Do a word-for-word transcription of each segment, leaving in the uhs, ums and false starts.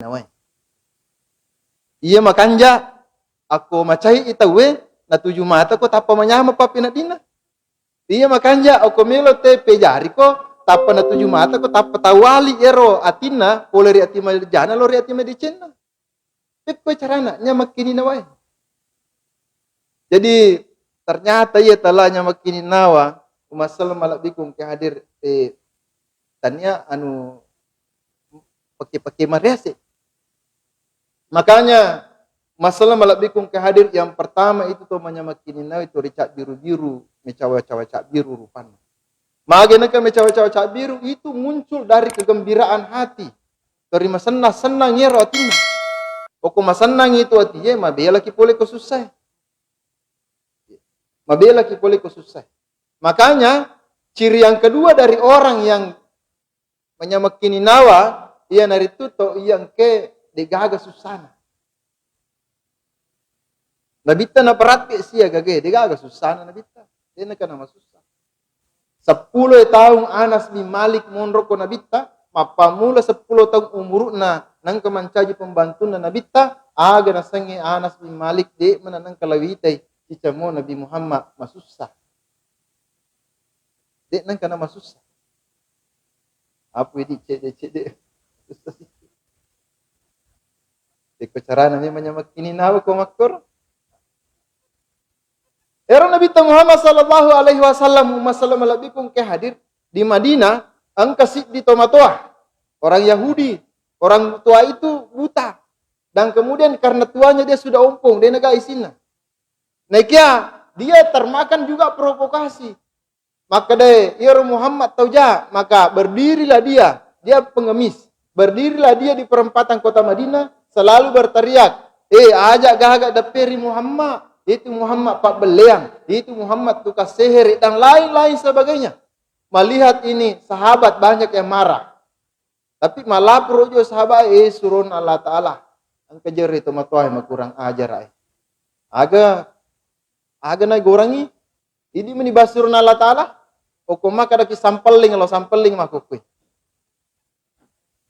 nawae. Iya makanja akko macai i tauwe, natuju mata ko tappa manyameng pappeneddinna. Iya makanja okko melo te pejari ko tappa natuju mata ko tappa tawali ero atinna pole ri ati majana lo ri ati madecenna. Pekko carana nyameng kininawae. Jadi ternyata iya tala nyameng kininawa, umasselleng malebbiku engka hadir, eh, tania anu pake-pake mariase. Makanya masalah malebbiku engka hadir, yang pertama itu to manyameng kininawa itu rica biru-biru, mecawa-cawa ca biru rupanna. Mage nengka mecawa-cawa ca biru itu muncul dari kegembiraan hati. Tori masenna-sennang ero atinna. Poko masennang itu atie, mabelaki pole ko sussae. Mabelaki pole ko sussae. Makanya ciri yang kedua dari orang yang manyameng kininawa, iyanaritu to iya engke degaga sussana. Nabitta naparappe siaga ge, degaga sussana Nabitta. Dena kana masussa. Seppulo taung Anas bin Malik monro ko Nabitta, mappamula seppulo taung umuru'na nengka mancaji pembantunna Nabitta, aga nasengnge Anas bin Malik de mana nengka lawitai cicamo Nabi Muhammad masussa. De nengka na masussa. Apu idi cede-cede. Eko carana memang nyameng kininawa ko makkoro. Ero Nabi Muhammad sallallahu alaihi wasallam, umma sallam lebih ke hadir di Madinah, engka siddi tomatoa, orang Yahudi, orang tua itu buta. Dan kemudian karena tuanya dia sudah ompong, dia nega isinna. Nekia dia termakan juga provokasi. Makkedae, "Iyaro Muhammad tau ja." Maka berdirilah dia, dia pengemis. Berdirilah dia di perempatan kota Madinah, selalu berteriak, "Eh, aja gaga depperi Muhammad. Itu Muhammad pabbelleang. Itu Muhammad tukang sehere," dan lain-lain sebagainya. Melihat ini, sahabat banyak yang marah. Tapi malaporo jo sahabat, "Eh, surona Allah Ta'ala. Engka jeri tomatoae makurang ajar, eh. Aga, aga nagorangi? Idi meni basurona Allah Ta'ala?" Oko maka daki sampelling lo, sampelling makukui.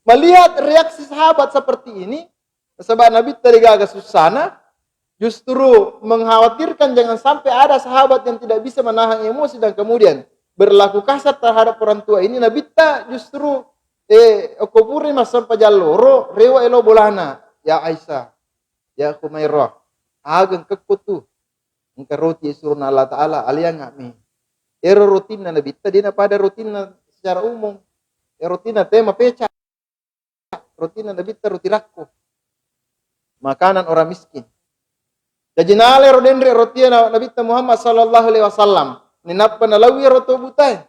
Melihat reaksi sahabat seperti ini, nasaba Nabi tadi gaga sussana, justru mengkhawatirkan jangan sampai ada sahabat yang tidak bisa menahan emosi dan kemudian berlaku kasar terhadap orang tua ini. Nabi ta justru, eh, okko pura massempajang loro, rewa elo bolana, "Ya Aisyah, ya Humairah, ageng kekko tu, engka roti surona Allah Ta'ala, aliangami." Ero rotinna Nabi ta, dena pada rotinna secara umum. Ero rotinna tema peca. Rotinna Nabi ta roti rakko. Makanan orang miskin. Jaji nalai ro denre rotia na Nabi ta Muhammad sallallahu alaihi wasallam. Ninappa nalawi ro to butae.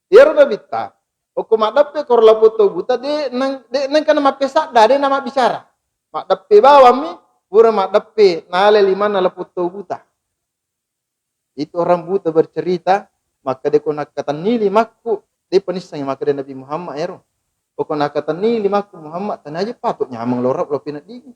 Ero Nabi ta, okko maddeppe koro lapong to buta, de nang, de nengka na mappesadda, de na mabbicara. Maddeppe bawammi, pura maddeppe nalai limanna lapong to buta. Itu orang buta bercerita, makkeda ko nakkatenni limakku, de panissengi makkeda Nabi Muhammad ero. Ko nakkatenni limakku Muhammad, tania je patut nyameng loro lo peneddingi.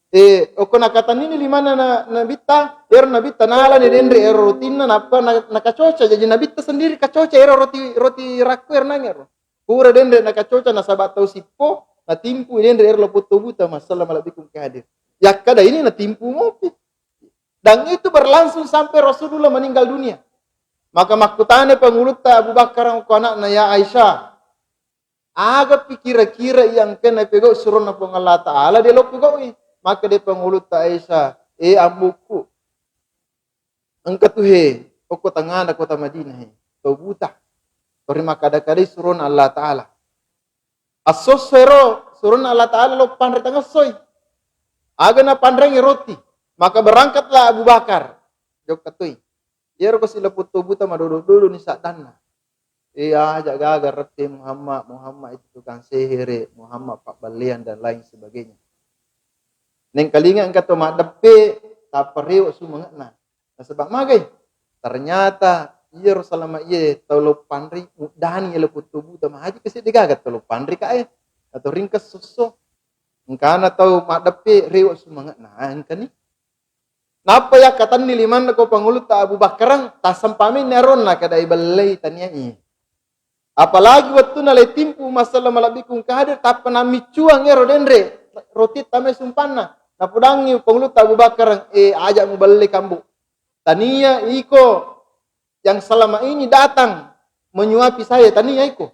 Eh, ko nakkatenni limanna na, Nabitta, ero Nabitta nalani denre ero rotinna, nappa na, nakacoca. Jaji Nabitta sendiri kacoca ero roti, roti rakku ero nangero. Pura denre nakacoca nasaba tau sippo, natimpu denre ero lapong to buta, masalah malabbiku ke hadir. Yakkeda ini natimpu mopi. Dan itu berlangsung sampai Rasulullah meninggal dunia. Maka makkutana pangulutta Abu Bakar ko anakna, "Ya Aisyah, agapi kira-kira iya engka napegau surona Puang Allah Ta'ala, de lo pegaui?" Maka de pangulutta Aisyah, "Eh, ammukku, engka tu he, okko tangana kota Madinah he, tau buta. Tori makkada-kadai surona Allah Ta'ala." Assosso ero surona Allah Ta'ala lo panre tangessoi. Aga napanrengi roti. Maka berangkatlah Abu Bakar. Jokka toi. Iyaro ko silapong to buta madodo-dodo ni saddanna. Iya, aja gaga reppe Muhammad, Muhammad itu tukang sehere, Muhammad pabballeang dan lain sebagainya. Nengkalinga engka to maddeppe, tappa rewe sumange'na. Nasaba magai? Ternyata iyaro salama iye tau lo panri, muddani lapong to buta, mahaji kasi de gaga tau lo panri kae. Atau ringkas sosso. Engkana tau maddeppe, rewe sumange'na. Ah, engkani. Nappa yakkatenni limanna ko pangulutta Abu Bakkarang, tassempami neronna kadai bellei taniai. Apalagi wettunna le timpu masalah malabbiku engka hadir, tappa nammiccuang ero denre. roti tame sumpanna. Napudangngi Pangulutta Abu Bakar, "Eh, aja mubelle kambu. Tania iko yang selama ini datang menyuapi saya, tania iko."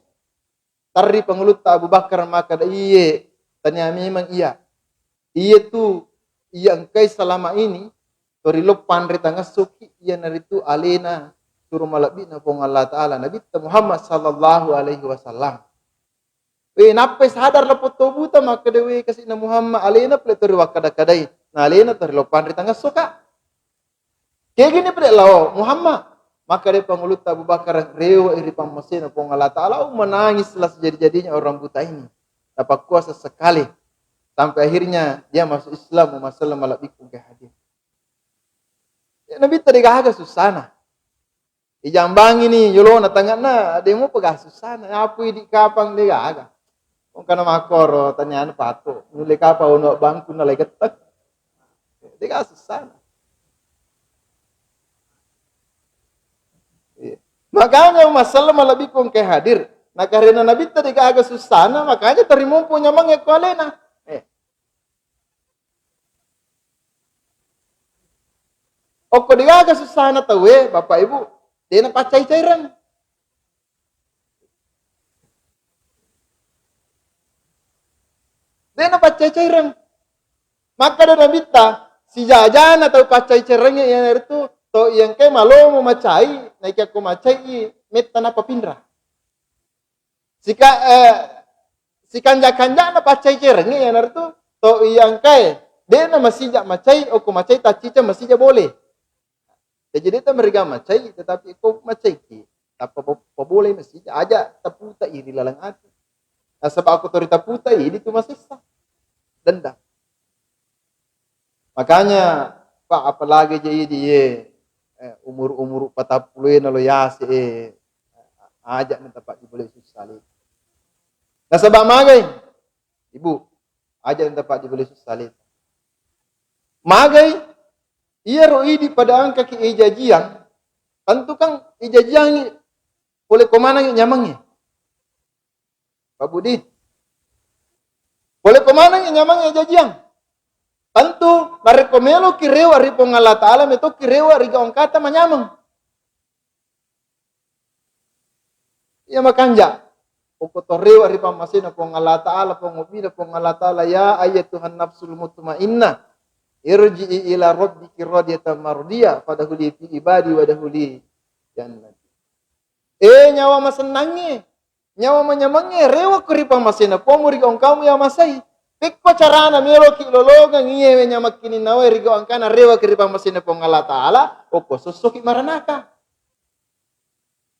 Tarri Pangulutta Abu Bakar makkeda, "Iye, tania memang iya. Iye tu, iya engkai selama ini tori lo panre tangessoki, iyanaritu alena suro malebbi'na Puang Allah Ta'ala, Nabitta Muhammad sallallahu alaihi wasallam." We, nappai sadar lapotto buta, makkeda, "We, kasi'na Muhammad, alena pale tori wakkada-kadai, na alena tori lo panre tangessoka." Kegini pale lao Muhammad, makkeda Pangulutta Abu Bakar, "Rewe'i ri pammasena Puang Allah Ta'ala." Oh, menangis lah sejadi-jadinya orang buta ini. Napakkuasa sekali. Sampai akhirnya dia masuk Islam, Umma Sallam malebbiku engka hadir. Ya, Nabitta degaga susana. Ijambangi ni yolona tanganna, de' mupa ga susana. Apa idi kapang degaga. Wong kana makkoro taniana pato. Nulle kapang ono bangku nalai getteng. Degaga susana. Iya. Makanya Umma Sallam malebbiku engka hadir. Nakarena Nabitta degaga susana, makanya tarimompo nyamang ko alena. Eh. Okko degaga susana tauwe, Bapak Ibu, de' napaccai-caireng. De' napaccai-caireng. Makkeda Nabitta, sijajana tau paccai-cairengnge iyanaritu to iya engkae malomo macai, naiki akko macai i metta napapinra. Sika-, eh, sikanja-kanjana paccai-cairengnge iyanaritu to iya engkae de'na masija macai, okko macai tacciceng masija bole. Jaji de'ta meriga macai, tetapi ko macaiki, tappa po-, pabolai masija, aja taputai ri laleng ati. Nasaba ko tori taputai, idi tu masessa. Dendam. Makanya, Pak, apalagi je idi ye, eh, umur-umur patappulo e nalo yase e, aja na tepat dibeli susah le. Nasaba magai, Ibu, aja na tepat dibeli susah le. Magai, iyaro idi pada engkaki ijajiang, tentu kan ijajiangi pole ko manengngi nyamangnge. Pak Budi. Pole ko manengngi nyamangnge ijajiang. Tentu, narekko meloki rewe ri Puang Allah Ta'ala, metoki rewe ri gau engkata manyameng. Iya makanja. Okko to rewe ri pammasena Puang Allah Ta'ala, Puang obbina Puang Allah Ta'ala, "Ya ayyatuhan nafsul mutmainnah, irji'i ila rabbiki radiyatan mardiyah, fadkhuli fi ibadi wadkhuli jannati." Eh, nyawa masennangnge, nyawa manyamengnge, rewekko ri pammasena Puangmu ri gau engkamu iya masai. Pekko carana meloki lolongeng iyewe nyawa makkininnawae ri gau engkana rewekki ri pammasena Puang Allah Ta'ala, okko sossoki maranaka.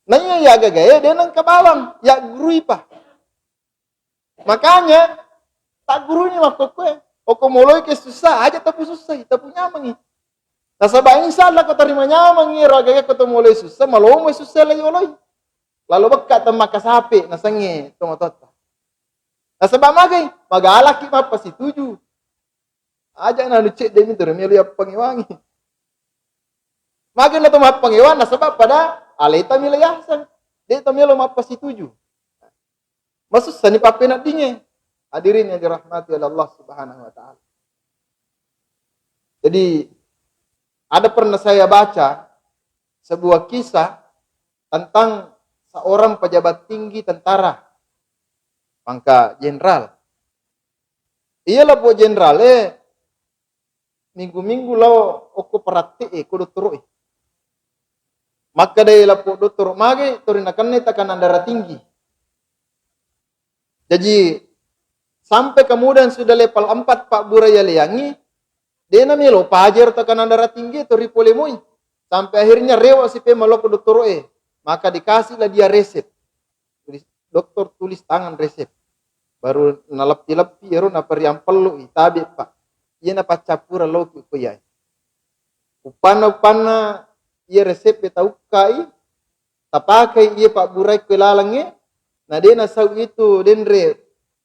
Naiya iya gagae de' nengka bawang, ya gurui pa. Makanya, tagguruni makkokkoe. Okko moloi ke susah, aja tapu sussai, tapu nyamangi. Nasaba insya Allah ko tarima nyamangi ro agaga ko to moloi susah, malomo susah lai oloi. Lalo bekka temmakka sape nasengnge tomatoatta. Nasaba magai, magalaki mappasituju. Aja nanu cedde mi tero melo yappangewangi. Magai na to mappangewang nasaba pada aleta melo yaseng. De' to melo mappasituju. Masussani pappeneddingnge. Hadirin yang dirahmati oleh Allah Subhanahu wa Ta'ala. Jadi, ada pernah saya baca sebuah kisah tentang seorang pejabat tinggi tentara, pangkat jenderal. Iya lapong jenderale minggu-minggu lao okko peratte'e ko dottoro'e. Makkedai lapong dottoro, "Magai tori nakennai tekanan darah tinggi." Jaji, sampai kemudian sudah level empat pabbura yaleangngi, de' namelo pajero tekanan darah tinggi to ripole moi. Sampai akhirnya rewe si pemeng lao ko dottoro'e, maka dikasihlah dia resep. Tulis, dokter tulis tangan resep. Baru naleppi-leppi ero napariampello i, tabe, Pak. Iya napaccappureng loki ko iyae. Uppanna-uppanna iya resep e taukkai, tapakai iya pabburai ko lalengnge, na de' nasau itu denre,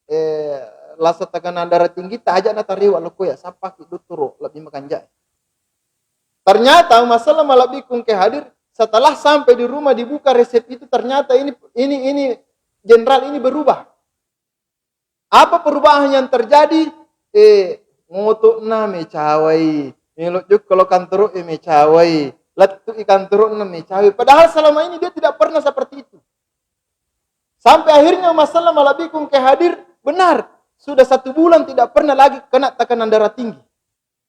eh, lasa tekanan darah tinggi, ta aja na tarewa lokko ya, sappaki dottoro lebbi makanja'e. Ternyata masalah malebbiku engka hadir, setelah sampai di rumah dibuka resep itu, ternyata ini, ini, ini jenderal ini berubah. Apa perubahan yang terjadi? Eh, ngoto'na mecawai, melo jokka lo kantoro'e mecawai, lettu'i kantoro'na mecawai. Padahal selama ini dia tidak pernah seperti itu. Sampai akhirnya Umma Sallamah malebbiku engka hadir, benar. Sudah satu bulan tidak pernah lagi kena tekanan darah tinggi.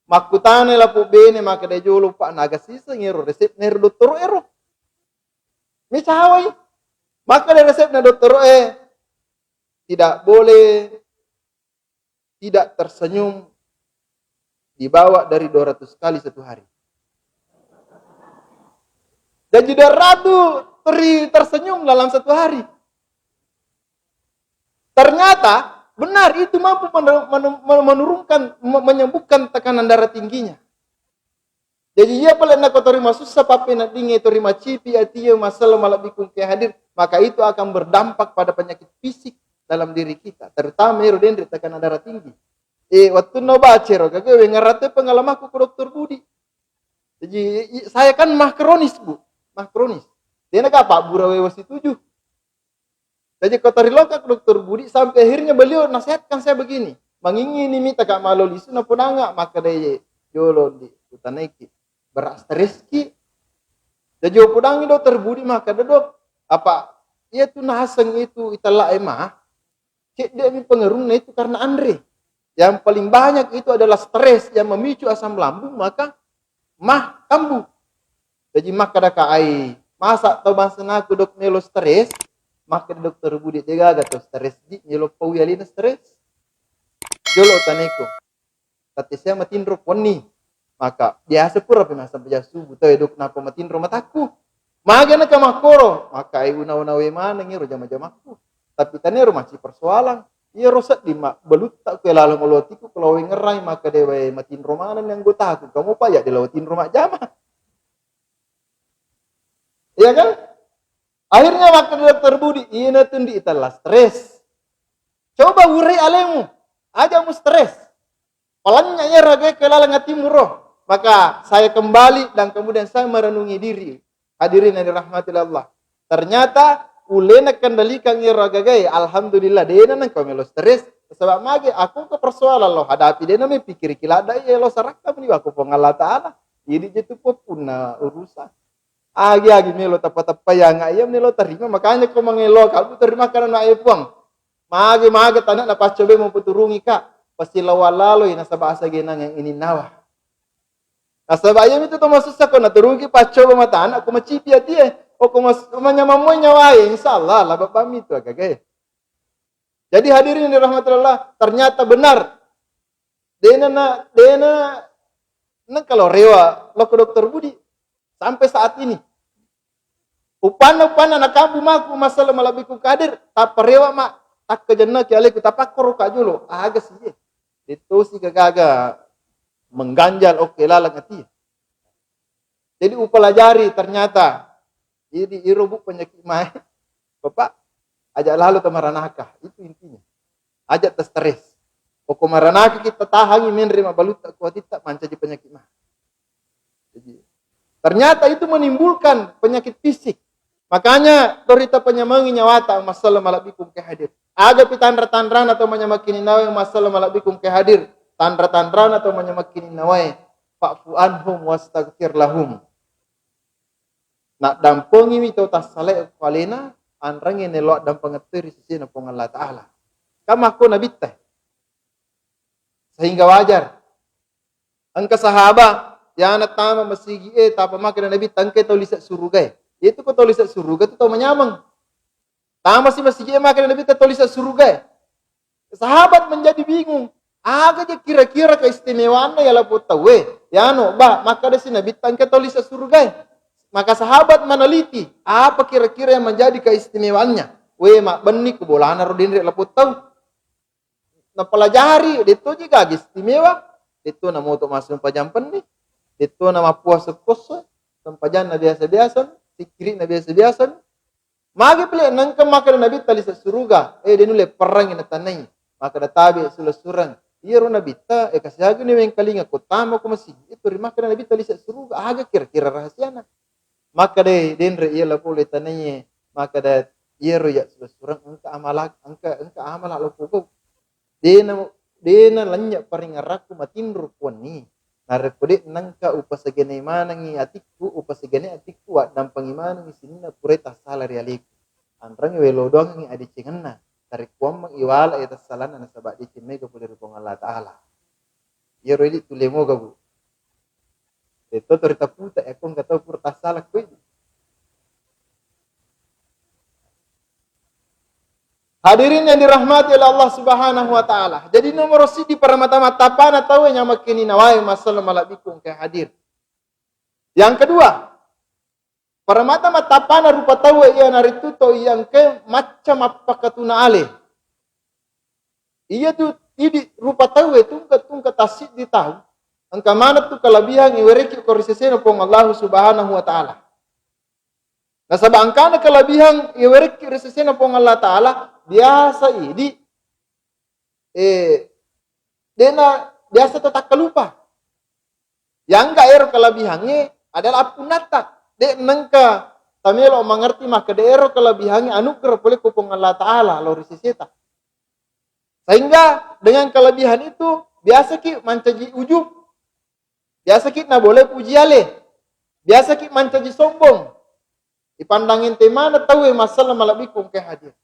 Makkutana lapo bene, makkeda jolo, Pak, naga siseng ero resepna ero dottoro ero. Mecawai. Makkeda resepna dottoro e, tidak boleh tidak tersenyum di bawah dari dua ratus kali satu hari. Jadi dua ratus teri tersenyum dalam satu hari. Ternyata benar itu mampu menur-, menur-, menurunkan, me-, menyembuhkan tekanan darah tingginya. Jadi iya pale nako torima sussa, pappeneddingnge torima cipi atie, masalah malebbiku engka hadir, maka itu akan berdampak pada penyakit fisik dalam diri kita, terutama ero denre tekanan darah tinggi. Eh, wattunna baca ero gaga, wengerate pengalamanku ke dokter Budi. Jadi i-, saya kan mah kronis, Bu, mah kronis. Dena ka Pak Bura wewa situju. Jadi ko tariloka dokter Budi, sampai akhirnya beliau nasihatkan saya begini, mangingini mita ka malo lisu, naponanga, makkeda jolo di utanaiki, berat stres ki. Jadi upodangi dokter Budi, makkeda, Dok, apa iya tu naseng itu itella ema, cedde mi pengaruhnya itu karena anre. Yang paling banyak itu adalah stres yang memicu asam lambung, maka mah kambuh. Jadi makkeda ka ai, masa tau bangsa naku, Dok, melo stres? Makkeda dokter Budi, de gaga tau stres di, melo paui alena stres. Jolo taneko. Tapi saya matinro wenni. Maka biasa pura pi massempajang subuh tau e, Dok, napa matinro matakku. Mage naka makkoro, maka ai una-una we maneng ero jama-jamakku. Tapi tanero maci persoalan. Iyaro sedding ma-, balutta ku laleng olo atiku, kalau wengerai maka dewa e matinro maneng ni anggotaku. Kamu pa ya de lao tinro majjama. Iya kan? Akhirnya makkeda dokter Budi, ina tundi itella stres. Coba urai alemu, aja mu stres. Palennya iya raga ke laleng atimu ro. Maka saya kembali dan kemudian saya merenungi diri. Hadirin yang dirahmati Allah. Ternyata ulena kendalikan iyaro gagae, alhamdulillah, dena nengka melo stres. Sebab mage aku ke persoalan lo hadapi, dena me pikiriki ladda iya lo sarakka meni wako Puang Allah Ta'ala. Jadi je tu punna urusan. Agi-agi melo tappa-tappa yang iya melo tarima, makanya ko mangelo kabu terima karena ae Puang. Mage-mage tana napaccobe mau peturungi ka, pasti lawa laloi nasaba asa genang yang ini nawa. Nasaba iya mitu to masussa ko naturuki paccoba mata anak ko macipi atie. O ko mas-, manyamang moi nyawae, insyaallah lah bapak mitu agagae. Jadi hadirin yang dirahmati Allah, ternyata benar. Dena na, dena na kalau rewa lo ke dokter Budi sampai saat ini. Upanna, upanna nakambu maku masalah malabbiku kadir, tappa rewa ma, takkajennaki aleku, tapakkoro ka jolo, aga sih ye. Detosi gagaga mengganjal oke laleng ati. Jadi upelajari ternyata. Jadi iro bu penyakit mae. Bapak, ajak lalu tamaranaka. Itu intinya. Aja ta stres. Poko maranaka kita tahangi menre mabalutta kuatitta mancaji penyakit mah. Jadi, ternyata itu menimbulkan penyakit fisik. Makanya torita penyamengi nyawata masalah malabbiku ke hadir. Aga pi tanra-tanrana atau manyamakkini nawe masalah malabbiku ke hadir. Tanra-tanrana atau manyamakkini nawe. Fa'fu anhum wastaghfir lahum. Naddampengiwi tau tassalae ku alena, anrengnge nelo addampengeng toi ri sesena Puang Allah Ta'ala. Kan makko Nabitta. Sehingga wajar. Engka sahabat, yana tama masigi e, tapa makkeda Nabitta, engka tau lise surugae. Itu ko tau lise suruga tu tau manyameng. Tamasi masigi e makkeda Nabitta tau lise surugae. Sahabat menjadi bingung. Aga je kira-kira keistimewaanna ya lapo tauwe? Yano, ba, makkeda si Nabitta engka tau lise surugae. Maka sahabat meneliti, apa kira-kira yang menjadi keistimewaannya? We, mabbenni ku bolana ro denre lapo tau. Napelajari, detto je gaga istimewa, detto na moto massempajang penni, detto na mappuasa poso, sempajanna biasa-biasa, sikkiri'na biasa-biasa. Magi pile nengka makkeda Nabitta lise suruga, eh, de nulle perrangi natanai. Makkeda tabe sula sureng. Iyaro Nabitta, eh, kasiagani wengkalinga ko tama ko masigi, itu ri makkeda Nabitta lise suruga, aga kira-kira rahasiana. Makkeda denre iya lapo le tanaie, makkeda iyaro ya sula sureng engka amala, engka, engka amala lo pogau. Dena dena lennye paringerrakku matinro kuwenni. Narekko de nengka upasegene manengi atikku, upasegene atikku, waddampengi manengi sininna pura tassala ri aleku. Anrengngi welo doangngi adecengenna, tarekkuammeng iwala e tassalanna nasaba deceng mega pole ri Puang Allah Ta'ala. Iyaro idi tuli moga, Bu. Itu to rita puta e, ko engka tau pura tassala ko idi. Hadirin yang dirahmati oleh Allah Subhanahu wa Ta'ala. Jadi nomor siji paramata mattapana tau yang makkini nawai masalah malabbiku engka hadir. Yang kedua, paramata mattapana rupa tau iyanaritu tau iya engka macca mappakatuna ale. Iya tu idi rupa tau e tungke-tungke tassiddi tau engka maneng tu kalabihan iwereki ko ri sesena Puang Allah Subhanahu wa Ta'ala. Nasaba engkana kalabihan iwerekki ri sesena Puang Allah Ta'ala, biasa idi, eh, dena biasa to takkalupa. Yangga ero kalabihangnge adalah appunnatta. De nengka tamelo mangerti makkeda ero kalabihangnge anugerah pole ko Puang Allah Ta'ala lao ri seseta. Sehingga dengan kelebihan itu biasaki mancaji ujub. Biasaki nabolai puji ale. Biasaki mancaji sombong. Ipandang ente mana tauwe masalah malebbiku engka hadir.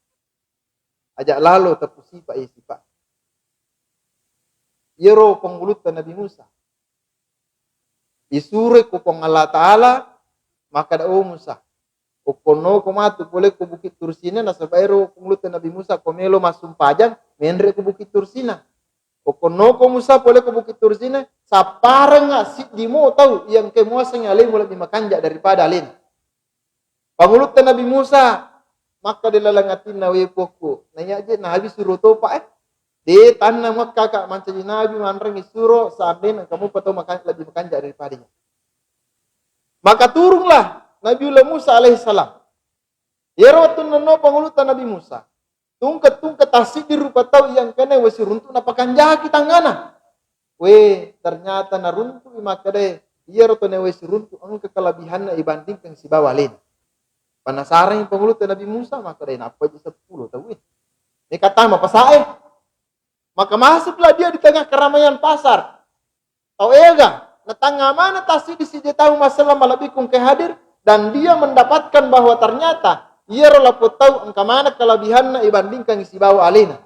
Aja lalo tepu sipa iya sipa. Iyaro pangulutta Nabi Musa. Isuroi ko Puang Allah Ta'ala, makkeda, "Oh Musa, okkonno ko matu pole ko Bukit Tursina, nasaba ero pangulutta Nabi Musa ko melo massumpajang, menre ko Bukit Tursina. Okkonno ko Musa pole ko Bukit Tursina, sapparengnga siddi mo tau iya engka muasengngi alemu lebbi makanja daripada alena." Pangulutta Nabi Musa, makkeda laleng atinna, "We Puakku, naiya je Nabi suro topa, eh. De tanna muakkaka mancaji nabi manrengngi suro seandainya engka mupa tau maka-, lebbi makanja daripadanya." Maka turunlah Nabiullah Musa alaihissalam. Iyaro wettunna no pangulutta Nabi Musa, tungke-tungke tassiddi rupa tau iya engkana wesi runtu napakanjaki tangngana. We, ternyata naruntu'i makkedae, iyaro to nawe siruntu engka kelebihanna ibandingkan sibawa alena. Penasarangi pangulutta Nabi Musa, makkedae, "Nappa ji seppulo tau e. Meka tama pasae." Maka masuklah dia di tengah keramaian pasar. Tau ega, natangnga mana tassiddi sijai tau masalah malebbiku engka hadir, dan dia mendapatkan bahwa ternyata iyaro lapong tau engka mana kelebihanna ibandingkan sibawa alena.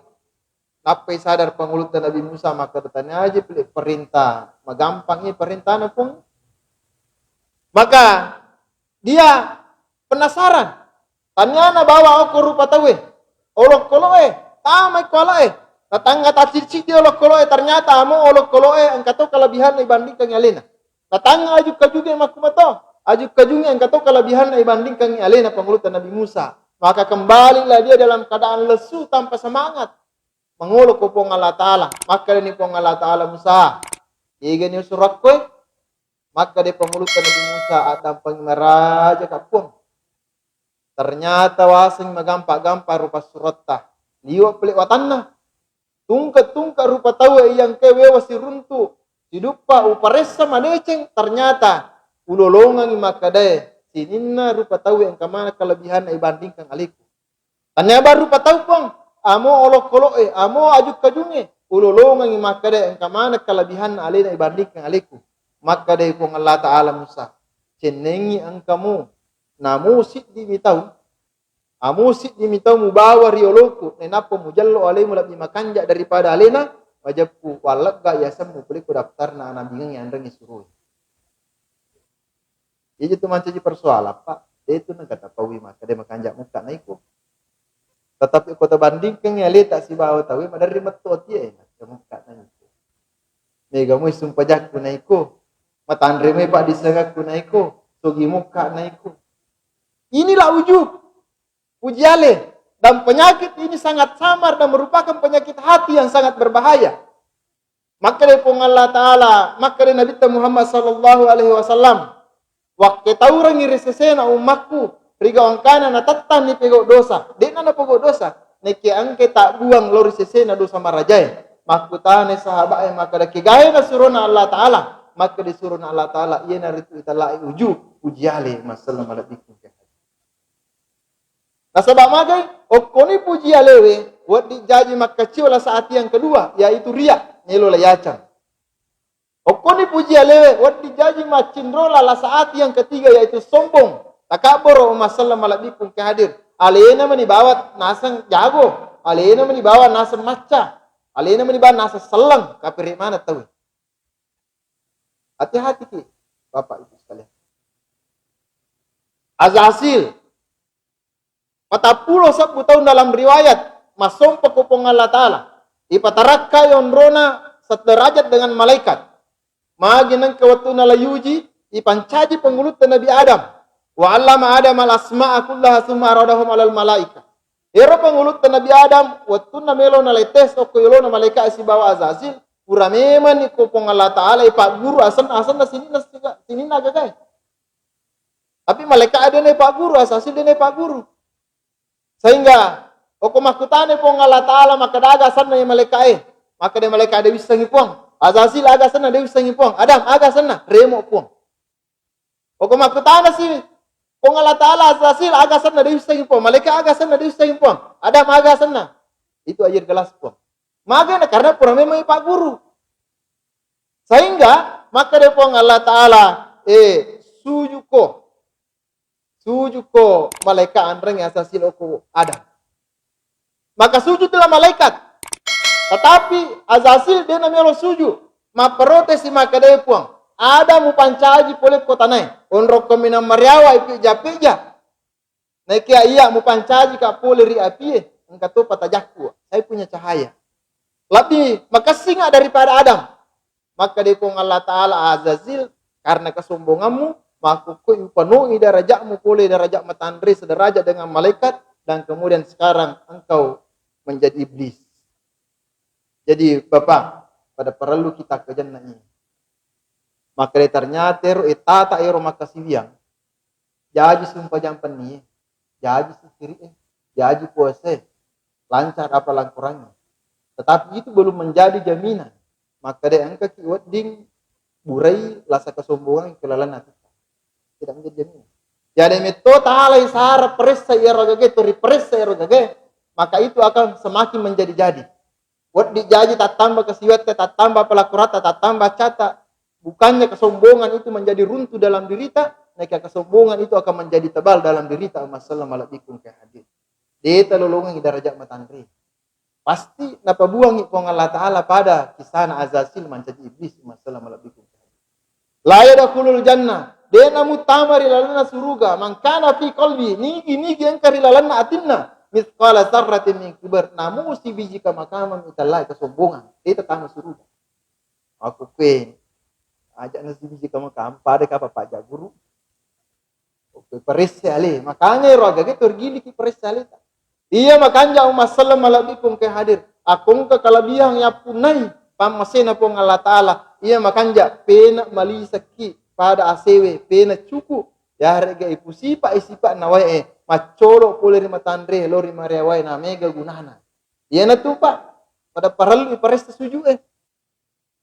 Nappai sadar pangulutta Nabi Musa, makkeda, "Tania aja pile perintah, magampang iya perintahna Puang." Maka dia penasaran. Tania nabawa okko rupa tauwe, olokkoloe, tamai ko alae. Natangnga tacciddi-ciddi olokkoloe, ternyata amo olokkoloe engka to kelebihanna ibandingkan alena. Natangnga aju-kajunge makkumato, aju-kajunge engka to kelebihanna ibandingkan alena pangulutta Nabi Musa. Maka kembalilah dia dalam keadaan lesu tanpa semangat. Mangolo ko Puang Allah Ta'ala. Makkedani Puang Allah Ta'ala, "Musa, egani usurakko e?" Makkeda pangulutta Nabi Musa, "Addampengi maraja ka Puang. Ternyata waseng magampa-gampa rupa suratta. Liwa pele watanna. Tungke-tungke rupa tau iya engka wewa siruntu. Siduppa uparessa madeceng, ternyata ulolongangi makkedae sininna rupa tau engka mana kelebihanna ibandingkan aleku." Tania baru patau Puang, amo olokkolo'e, amo aju-kajungnge, ulolongengi makkeda engka maneng kelebihanna alena ibandingkan aleku. Makkeda Puang Allah Ta'ala Musa, "Cennengi engkamu, namu siddi mitau, amu siddi mitau mubawa ri oloku, nainappa mujello alemu lebbi makanja daripada alena, majeppu wallegga yasemmu pole ko daftarna anabingengnge anrengnge suroi." Iya tu mancaji persoalan, Pak. De tu nengka tapaui makkeda makanja mukka naiko. Tetapi ko tabandingkan aleta sibawa tauwe maderri metto atie, eh, macca mukka naiko. Mega moi sumpajakku naiko. Matanre moi paddissengakku naiko. Sogi mukka naiko. Inilah ujub. Puji ale, dan penyakit ini sangat samar dan merupakan penyakit hati yang sangat berbahaya. Makkeda Puang Allah Ta'ala, makkeda Nabitta Muhammad sallallahu alaihi wasallam, "Wakketaurengi ri sesena ummakku, riga engkana natettang ni pegau dosa." De'na napegau dosa, nekke engke tabbuang lao ri sesena dosa marajae. Makkutana sahabae makkeda, "Kegae nasurona Allah Ta'ala?" Makkeda surona Allah Ta'ala, "Iyanaritu itellai uju, puji ale, masallam malebbiku." Nasaba magai, okkoni puji alewe, wedding jaji makkacio la saat yang kedua, yaitu riya, melo la yacang. Okkoni puji alewe, wedding jaji maccinrola la saat yang ketiga, yaitu sombong. Takabboro umma selleng malebbiku engka hadir. Alena meni bawa naseng jago, alena meni bawa naseng macca, alena meni bawa naseng selleng, kapere mana tau. Hati-hati ki, Bapak Ibu sekalian. Azazil, patappulo sebbu taung dalam riwayat, massompa ko Puang Allah Ta'ala. Ipatarakkai onrona sederajat dengan malaikat. Magi nengka wettunna la yuji, ipancaji pengulutta Nabi Adam. Wa allama Adam al asma'a kullaha summa aradahum alal malaika. Ero pengulutta Nabi Adam, wettunna melo nalai tes okko yolona malaikat sibawa Azazil, pura memang ni ko Puang Allah Ta'ala ipagguru asen-, asenna sininna, sininna gagae. Tapi malaikat de' naipagguru, Azazil de' naipagguru. Sehingga okko makkutana Puang Allah Ta'ala, makkeda aga asenna ya malaikat e. Makkeda malaikat de' wissengi Puang. Azazil aga asenna de' wissengi Puang. Adam aga asenna, remo Puang. Okko makkutana si Puang Allah Ta'ala, Azazil aga asenna de' wissengi Puang. Malaikat aga asenna de' wissengi Puang. Adam aga asenna. Itu air gelas Puang. Magana karena pura memang ipagguru. Sehingga makkeda Puang Allah Ta'ala, eh, sujuko. Sujuko malaikat anrengngi Azazil okko Adam. Maka sujudlah malaikat. Tetapi Azazil de' namelo sujud. Mapprotesi makkeda Puang, Adam mupancaji pole ko tanae. Onrokko minang mariawa ipeja-peja. Naekia iya mupancaji ka pole ri apie, engka to patajakku. Saya punya cahaya. Lebih makessinga daripada Adam. Makkeda Puang Allah Ta'ala, Azazil, karena kesombonganmu, makkukkoi upanoi darajatmu pole darajat matanre sederajat dengan malaikat, dan kemudian sekarang engkau menjadi iblis. Jadi Bapak, pada parellu kita kejenna ini. Makkeda ternyata ero, eh, tata ero makkasiwiang, jaji sumpajang pennie, jaji sikiri'e, jaji puasae, lancar apa langkorangnge. Tetapi itu belum menjadi jaminan. Makkeda engkaki wedding burai lasa kesombongan ke lalenna atitta. Tidak menjadi jaminan. Jadi metto talai sara peressa ero gage, tori peressa ero gage, maka itu akan semakin menjadi-jadi. Wedding jaji tattamba kasiwiatta, tattamba pelakuratta, tattamba cata. Bukannya kesombongan itu menjadi runtuh dalam dirita, naekia kesombongan itu akan menjadi tebal dalam dirita, umma selleng malebbiku engka hadir. De' talolongengi darajat matanre. Pasti napabuangi Puang Allah Ta'ala pada kisana Azazil mancaji iblis, umma selleng malebbiku engka hadir. La yadkhulul jannah, de' namuttama ri lalenna suruga, man kana fi qalbi, nigi-nigi engka ri lalenna atinna, mitsqala dzarratin min kibar, namu sibiji kama-kama mitallai kesombongan, de' tatama suruga. Aku kue, aja' na sibiji kama-kama, pada kapa paja guru. Oke, paresse ale, makanya ero agage torgiliki paresse aleta. Iya makanja umma selleng malebbiku engka hadir. Akko engka kalebihan yappunnai pammasena Puang Allah Ta'ala. Iya makanja pena malisakki pada asewe, pena cuku. Yarega ipusipa isipa nawae, maccolo pole ri matanre, lo ri mareawae, na mega gunana. Iyanatu Pak, pada parellu iparessa suju'e.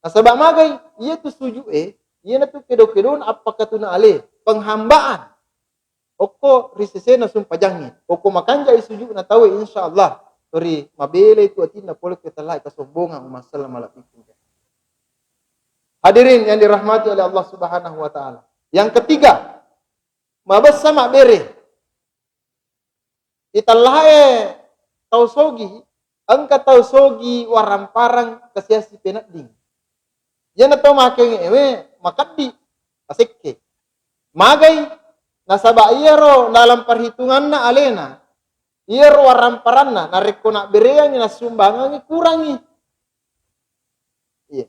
Nasaba magai, iyatu suju'e, iyanatu kedo-kedona appakatuna ale, penghambaan. Okko ri sesena sumpajangnge, okko makanjai suju'na tauwe, insya Allah, tori mabelai tu atinna pole ko tallai kesombongan, umma selleng malebbiku. Hadirin yang dirahmati oleh Allah Subhanahu wa Ta'ala. Yang ketiga, mabessa mabbere. Itallae tau sogi, engka tau sogi waramparang kasiasi penedding. Iyana tau makengewe makeddi, asekke. Magai, nasaba iyaro dalam perhitunganna alena, iyaro waramparanna, narekko nabbereangngi, nassumbangangngi, kurangngi. Iya.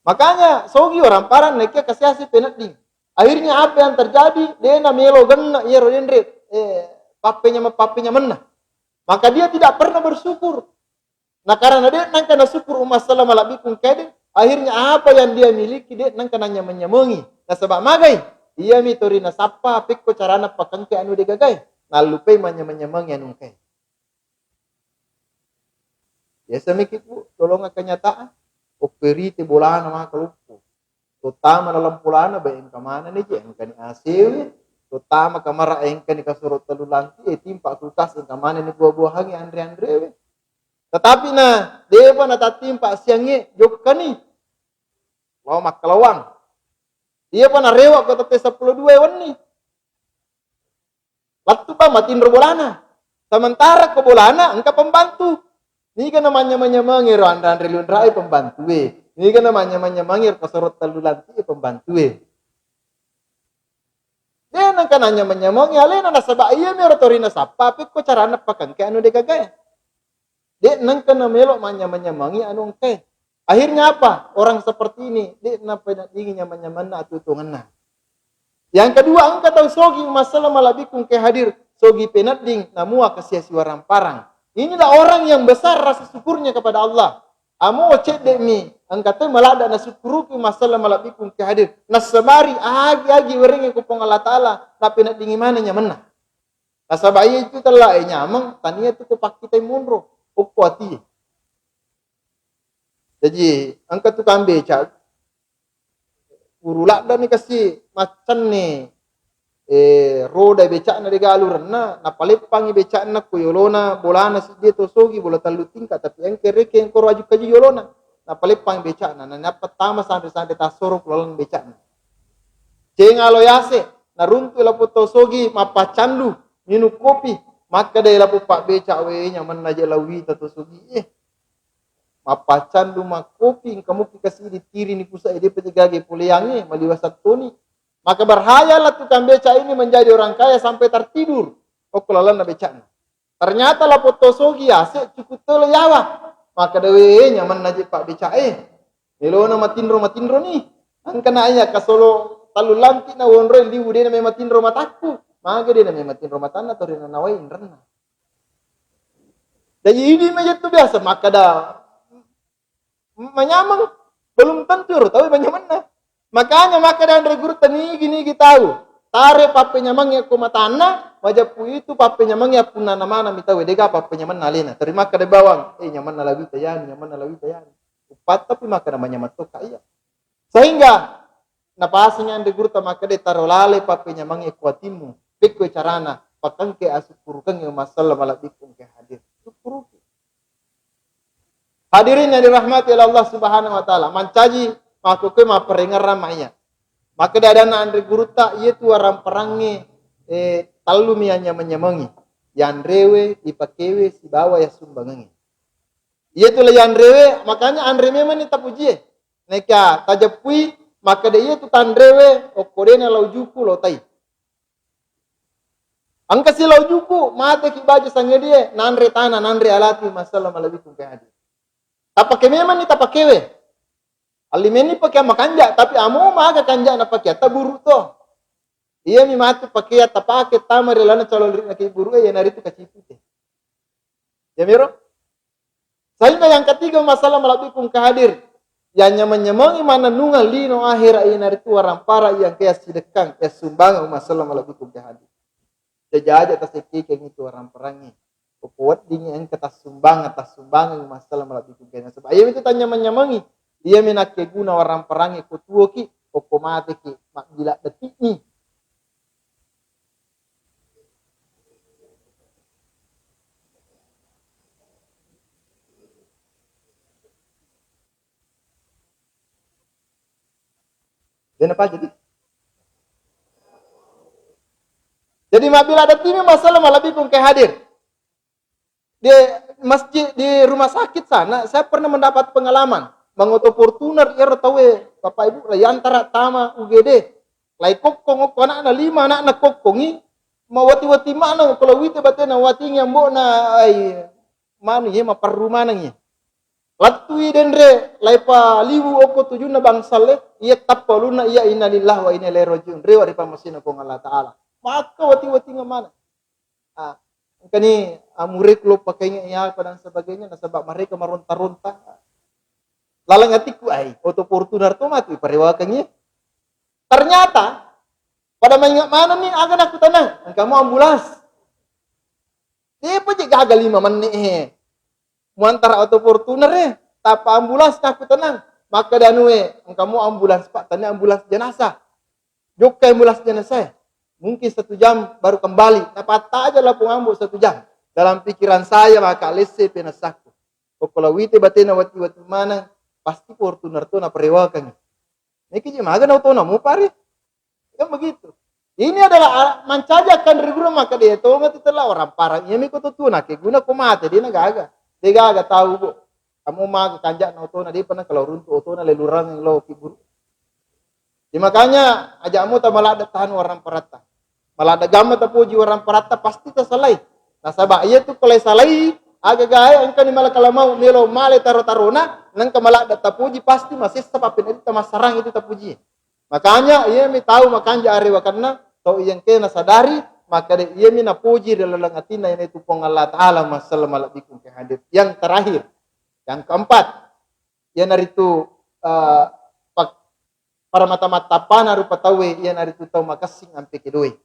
Makanya sogi waramparang naekia kasiasi penedding. Akhirnya apa yang terjadi? De namelo genna iyaro denre, eh, pappenyameng-pappenyamenna. Maka dia tidak pernah bersyukur. Nah, karena de nengka nasyukur, umma selleng malebbiku engkae, akhirnya apa yang dia miliki de nengka nanyameng-nyamengi. Nasaba magai? Iyami tori nasappa pekko carana pakengke anu de gagae. Nallupai manyameng-nyamengi anu engkae. Biasa miki, Bu, tolong kenyataan. Okko rite bolana maka loppo. Terutama dalam bolana, bae engka maneng ni je, engkani A C W, Terutama kamara engkani kasoro tellu lanti, eh, timpa kulkas, engka manenni buah-buahangnge anre-anrewe. Tetapi na, depa natattimpa siangnge, jokkani. Lao makkalawang. Iyapa narewa ko tette seppulo dua wenni. Lettu pa matinro bolana. Sementara ko bolana engka pembantu. Niga namanyameng-nyamengi ro anre-anre lunrae pembantue. Niga namanyameng-nyamengi ro kasoro tellu lanti pembantue. De nengka nanyameng-nyamengi alena nasaba iyami ro torina sappa, pekko carana pakengke anu de gagae. De nengka namelo manyameng-nyamengi anu engkae. Akhirnya apa? Orang seperti ini, de napeneddingi nyameng-nyamenna atuo-tuongenna. Yang kedua, engka tau sogi masalah malabbiku engkae hadir, sogi penedding, namua kesia siwaramparang. Inilah orang yang besar rasa syukurnya kepada Allah. Amo cedde'mi, engka toi maladda nasukkuruki masalah malabbiku engkae hadir. Nassabari agi-agi werengnge ko Puang Allah Ta'ala, napeneddingi maneng nyamenna. Nasaba iya itu tellae nyameng, tania tu ko pakkitai monro, okko atie. Jaji, engka tukang beca, uru laddani kasi maccanni, eh, roda becakna de galurenna, napaleppangi becakna ko yolona bolana siddi to sogi, bola tellu tingka, tapi engke reke engkoro aju-kaju yolona. Napaleppangi becakna, na nappa tama sanre-sanre tassoro ko laleng becakna. Cenga lo yase, naruntu lapo to sogi, mappacandu, minum kopi, makkeda lapo pabbeca, we, nyamenna je lawita to sogi, eh. Mappacandu makkopi, engka muki kasi ditiri ni pusa ede pete gage poleangnge, maliwa sattoni. Maka berhayalah tukang beca ini menjadi orang kaya sampai tertidur. Okko lalenna becakna. Ternyata lapotto sogi ase cukup tolo yawa. Maka dawe nyamenna je pabbeca e. Melona matinro-matinro ni. Engka na iya kasolo tallu lanti na wonroi liwu de na me matinro matakku. Maga de na me matinro matanna torina nawai inrenna. Jadi idi majettu biasa makkada manyameng, belum tentu ero tau manyamenna. Makanya makkada anre gurutta nigi-nigi tau tare pappenyamengnge ko matanna, majeppu itu pappenyamengnge appunnana maneng mi tau dega pappenyamenna alena. Teri makkada bawang, eh, nyamenna lawita yani, nyamenna lawita yani. Uppattapi makkada manyameng tokka iya. Sehingga napasengi anre gurutta makkada taro lalai pappenyamengnge ko atimmu, pekko carana, pakengke asukkurukengnge massalla malebbiku engka hadir. Sukkuruki. Hadirin yang dirahmati oleh Allah Subhanahu wa Ta'ala, mancaji makkukkue mapparengerang maiya. Makkeda adanna anre gurutta, iyetu waramperangnge, eh, tellumi yanyameng-nyamengi. Yanrewe, ipakewe, sibawa yassumbangengnge. Iyetu le yanrewe, makanya anre memanni tapujie. Neka tajeppui, makkeda iyetu tanrewe, okko dena lau juku, lau tai. Engka silau juku, mateki baju sangedie, nanre tana, nanre alati, masalah malebbiku engka hadir. Tapake memanni tapakewe. Allimenni pake makanja, tapi amo maga kanja napake taburu to. Iyami matu pakea tapake tama ri lalana calon ri naki buru e, iyanaritu kacipute. Yamiro? Sehingga yang ketiga, masalah malebbiku engka hadir. Yang nyameng-nyamengi manennungeng lino ahera iyanaritu waramparang iya engka yassidekkang, yassumbangeng, masalah malebbiku engka hadir. Jaja-aja tasekkekeng itu waramparangngé. Ko weddingngi engka tassumbangeng, tassumbangeng masalah malebbiku engka. Nasaba iyami tu tanyameng-nyamengi. Iyami nakkeguna waramparangngé ko tuoki, okko mateki, mabbila detikni. Dena pa jadi. Jadi mabbila detikmi masalah malebbiku engka hadir. Di masjid, di rumah sakit sana, saya pernah mendapat pengalaman. Mangoto Fortuner, iyaro tauwe, Bapak Ibu, lai antara tama U G D. Lai kokkong okko anakna lima, anakna kokkongi, mawati-wati maneng, ko lawite batena watingi ambo'na, ai, manu ye, maperru maneng ye. Lattui denre, lai paliwu okko tujunna bangsalle, iya tappa ulunna, iya innalillahi wa inna ilaihi raji'un. Rewa ri pammasena Puang Allah Ta'ala. Maka wati-watingeng maneng. Ah, engkani amure ku lo pakainge iya apa dan sebagainya, nasaba mereka maronta-ronta. Laleng atikku, ai, oto Fortuner to matu iparewakengngi. Ternyata pada maingat maneng ni, aga nakkutanang, engka mo ambulans. Depa je gaga lima menit he. Muantara oto Fortuner e, tappa ambulans nakkutanang. Makkeda anu e, engka mo ambulans, Pak, tania ambulans jenazah. Jokka ambulans jenazah e. Mungkin satu jam baru kembali. Napattaja lapong ambo satu jam. Dalam pikiran saya, maka lesse penasakku. Pokoknya wite batena wati-wati maneng, pasti Fortuner to naparewakangi. Niki je maga na otona mupari. Kan begitu. Ini adalah a-, mancaji akan rigura maka dia tonga tu telah orang parang. Iya miko tu tuna ke guna ko mate dia na gaga. Dia gaga tahu, Bu. Kamu maga kanjak na otona dia pernah kalau runtu otona lelurang lo kiburu. Ya, makanya aja mu ta maladda tanu warang paratta. Maladda gamma tapuji warang paratta pasti tasalai. Nasaba iya tu kalau salai, aga gae engka ni mala kalau mau melo male taro-tarona, nengka maladda tapuji pasti masessa papinetta masarang itu tapuji. Makanya iya mi tahu makanja arewa karena tau iya engke nasadari, maka de iya mi napuji ri laleng atinna, yaitu Puang Allah Ta'ala massala malabbiku ke hadir. Yang terakhir, yang keempat, iyanaritu, eh, pak-, paramata-matappana rupa tauwe, iyanaritu tau makessing ampe kedoe.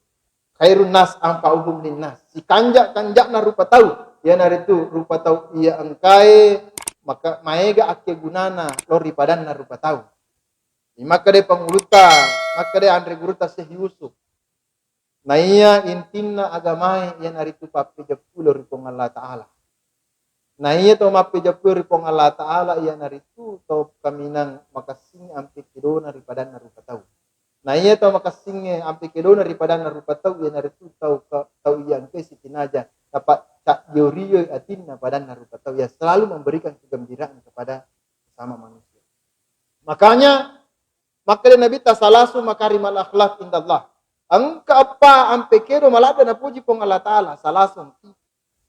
Khairun nas anfa'uhum linnas. Sikanja-kanjana rupa tau, iyanaritu rupa tau iya engkae maka maega akkegunana lo ri padanna rupa tau. Makkeda pangulutta, makkeda anre gurutta Syekh Yusuf. Naiya intinna agamae iyanaritu pappejeppu lo ri Puang Allah Ta'ala. Naiya tau mappejeppu ri Puang Allah Ta'ala iyanaritu tau kaminang makessing ampe kedona ri padanna rupa tau. Naiya tau makessingnge ampe kedona ri padanna rupa tau iyanaritu tau ka-, tau iya engke sitinaja dapat cajjorioi atinna padanna rupa tau yang selalu memberikan kegembiraan kepada sesama manusia. Makanya makkeda Nabitta, "Salasu makarimal akhlak indallah." Engka eppa ampe kedo maladda napuji Puang Allah Ta'ala. Salasung.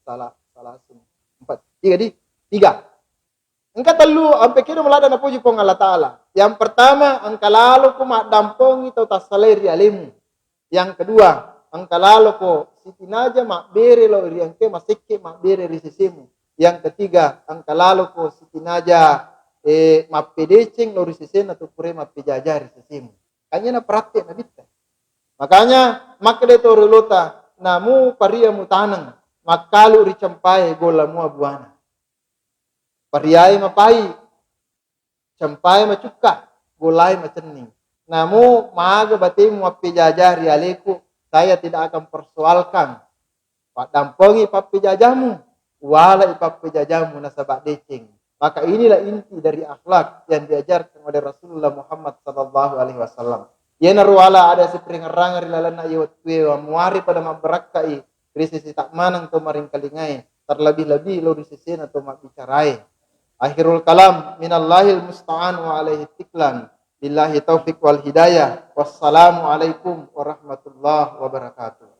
Salah, salasung. Empat. Tiga di? Tiga. Engka tellu ampe kedo maladda napuji Puang Allah Ta'ala. Yang pertama, engka lalo ku maddampongi tau tassalai ri alemu. Yang kedua, engka laloko sitinaja mabbere lao ri engke masekke mabbere ri sesemu. Yang ketiga, engka laloko sitinaja, eh, mappedeceng lao ri sesena tu pura mappejaja ri sesemu. Kanya na praktek Nabitta. Makanya makkeda to ri lota, namu paria mutaneng, makkalu ri cempae golla mua buana. Pariai mapai, cempae macukka, golai macenning. Namu maga batemu mappejaja ri aleku, saya tidak akan persoalkan. Paddampengi pappejajamu, walai pappejajamu nasaba deceng. Maka inilah inti dari akhlak yang diajarkan oleh Rasulullah Muhammad sallallahu alaihi wasallam. Iyanaro ala ada sipringerrangeng ri lalenna iya wettue, muari pada mabbarakkai ri sisi tak maneng to maringkalingai, terlebih-lebih lo ri sesena to mabbicarae. Akhirul kalam, minallahil musta'an wa alaihi tiklan. Billahi taufiq wal hidayah. Wassalamualaikum warahmatullahi wabarakatuh.